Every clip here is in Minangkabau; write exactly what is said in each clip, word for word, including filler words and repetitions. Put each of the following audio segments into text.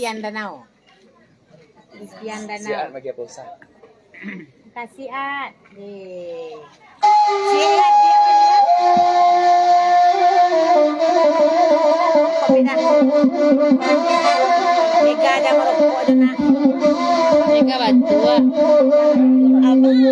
Titian Danau. Titian Danau. Siap bagi apa usah. Makasih, At. Yeay. Siap dia, At. Kopi dah. Mega dah marokok tu, nak. Mega batua. Abang.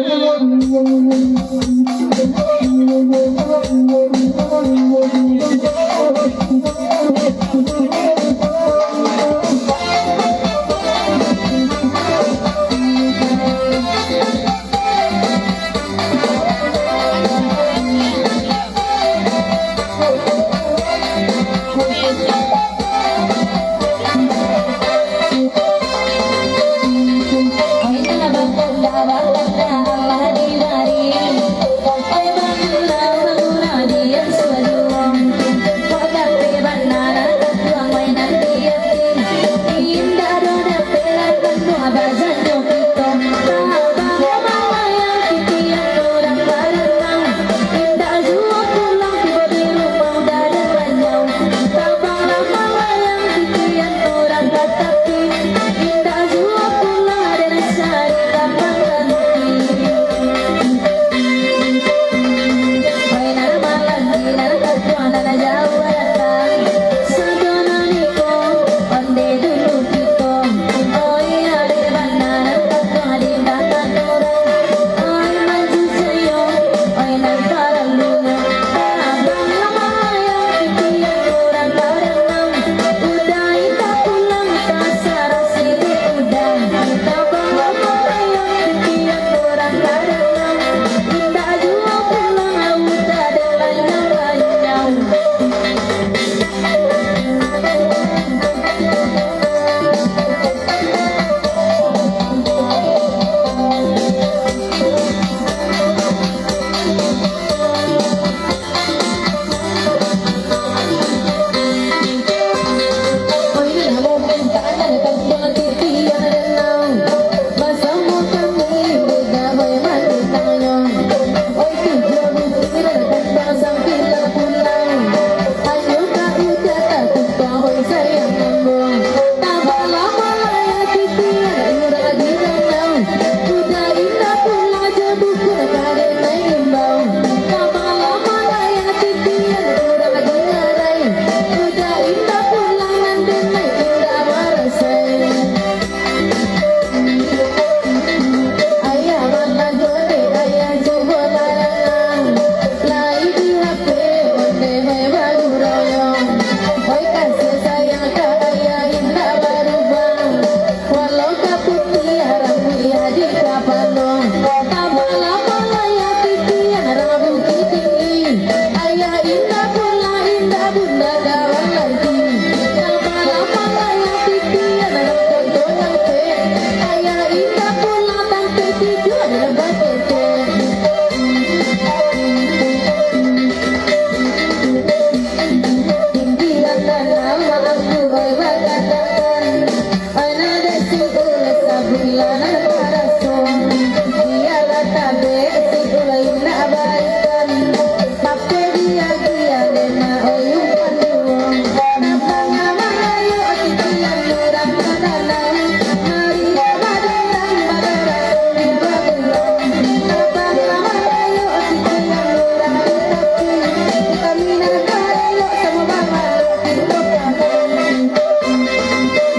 Oi, bakadakan, oi, nan dek si ulai sabulan nan taraso. Bialah tabek si ulai nak baikan. Pakai dia-dia dema, oi, umpan juo. Tabang Malayu titian urang ka danau. Mari badendang badaraso di bagulang. Tabang Malayu titian urang ka tapi. Kami nak elok samo babalok.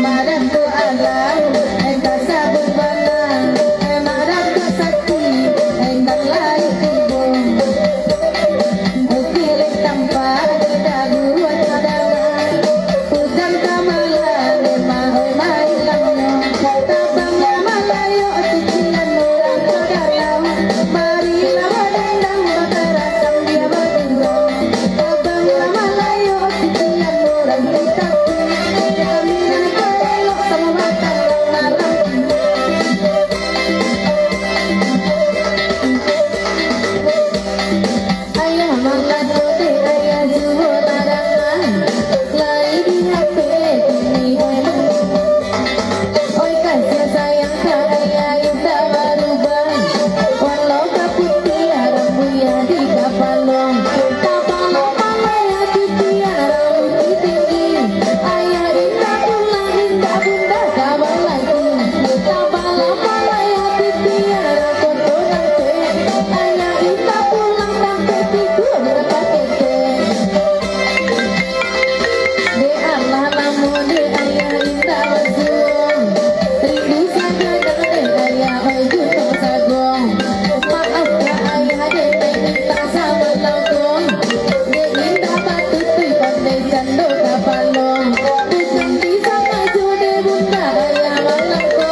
Madan tu alam, eh, tasabun bana, eh, madan tu sakti, eh, nan lai tibo. Ukilek tampak, eh, dagu, eh, tadanga. Ujan ka malam, eh, ma-, eh, mailangnyo. Tabang Malayu titian urang ka danau. Marilah badendang, bakarasam dia bagurau. Tabang Malayu titian urang di tapi, kami nan ka elok samo batang malam. Ayah mangatote, ayah juo tadanga, lai di H P kini. Oi, kasiah sayang ka ayah indak barubah. Walau ka putiah rambuik di kapalo. Kapalo malai titian rambuik tinggi. Ayah indak pulang, indak bunda ka balaki. Kapalo malai titian koto nan pe. Ayah indak pulang sampai tidur ka keke. Dek alah lamo dek ayah indak basuo, rindu sagadang dek ayah oi gunung sago. Maafkan ayah dek main minta samalam ko, dek indak batutuik pandai cando kapalo. Bukan disangajo dek bunda ayah malam ko,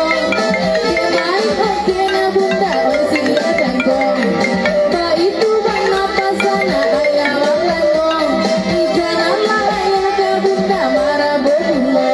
dek main oke na bunda oi sia jangko. Baitu bana pasan ayah malam ko. Ijananlah ayah ka bunda marabo pulo.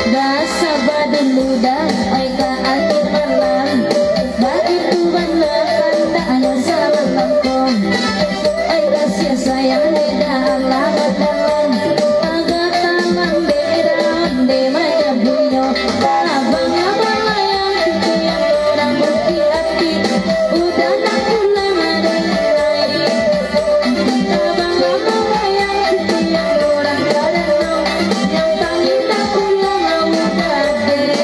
Basa badulu dah, oi ka akhir malam. Baitu bana kandaknyo samalangkong. Oi kasiah sayang, dek dah alah badalam. Agak talambek dah ondeh manyabuiknyo. Abang abang layang titian urang Bukik Ati. Udah nak pulang ado lai. Abang abang layang titian urang ka danau. Yang panggil tak pulang udah deh.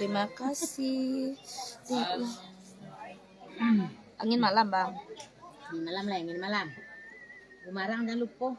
Terima kasih. Angin malam, Bang. Angin malam lah, angin malam. Gumarang jangan lupa.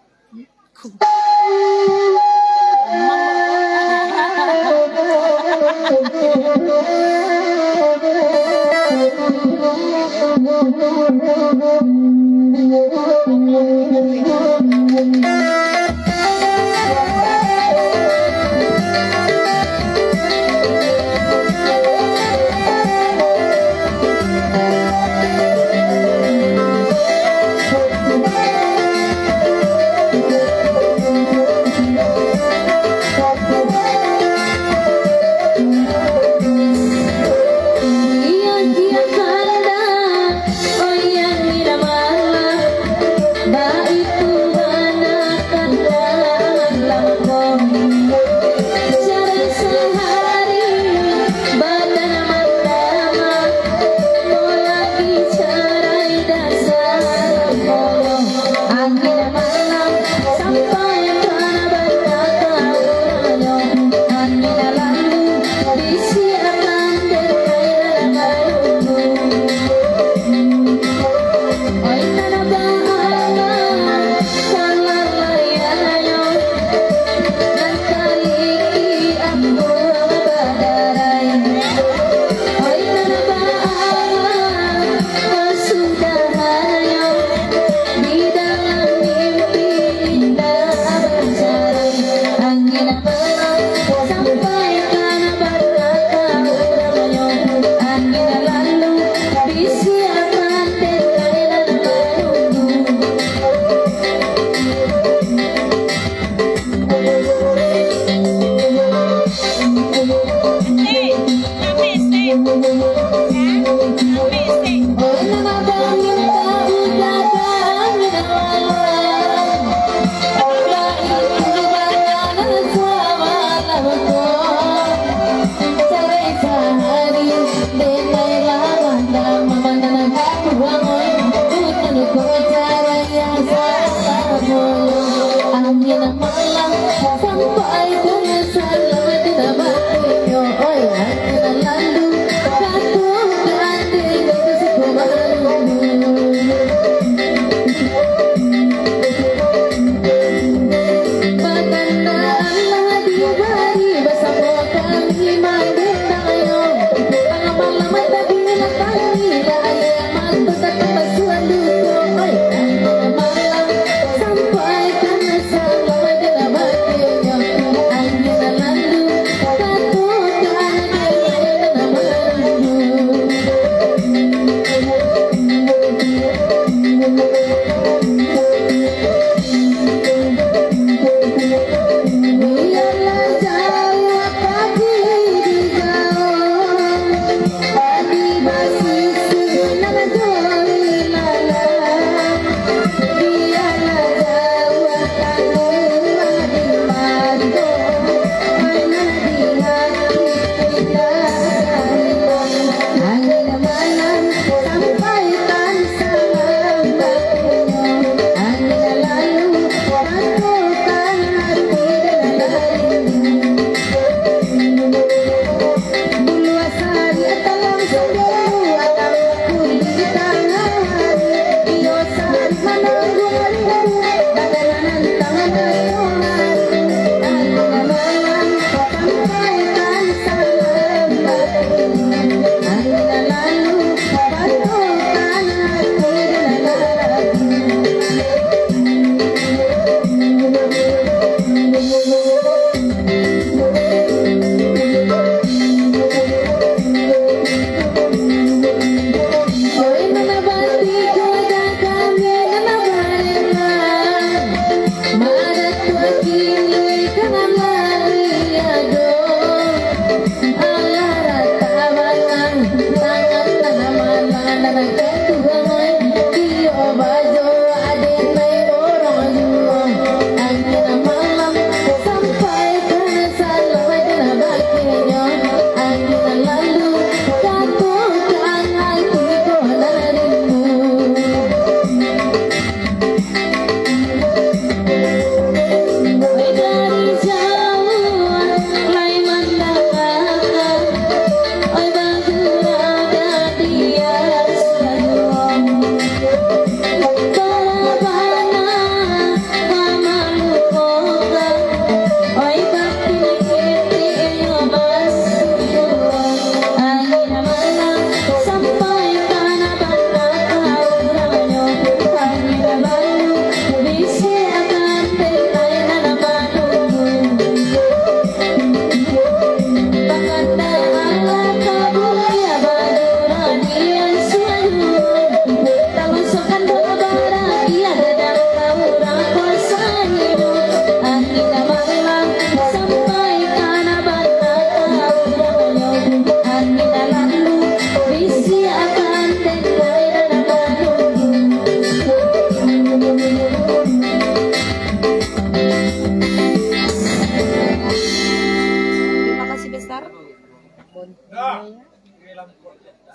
Terima kasih besar.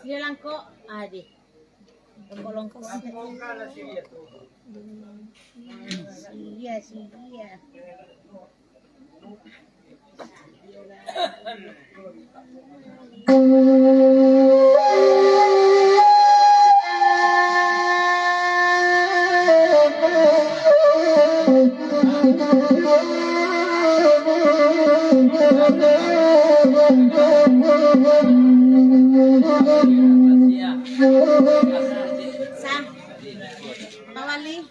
Sri Langkok, adih. Longkok-longkok. Iya, sih, iya. Sah. Pak Wali,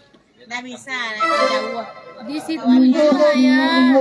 dah bisa, dah jauh. Di situ juga ya.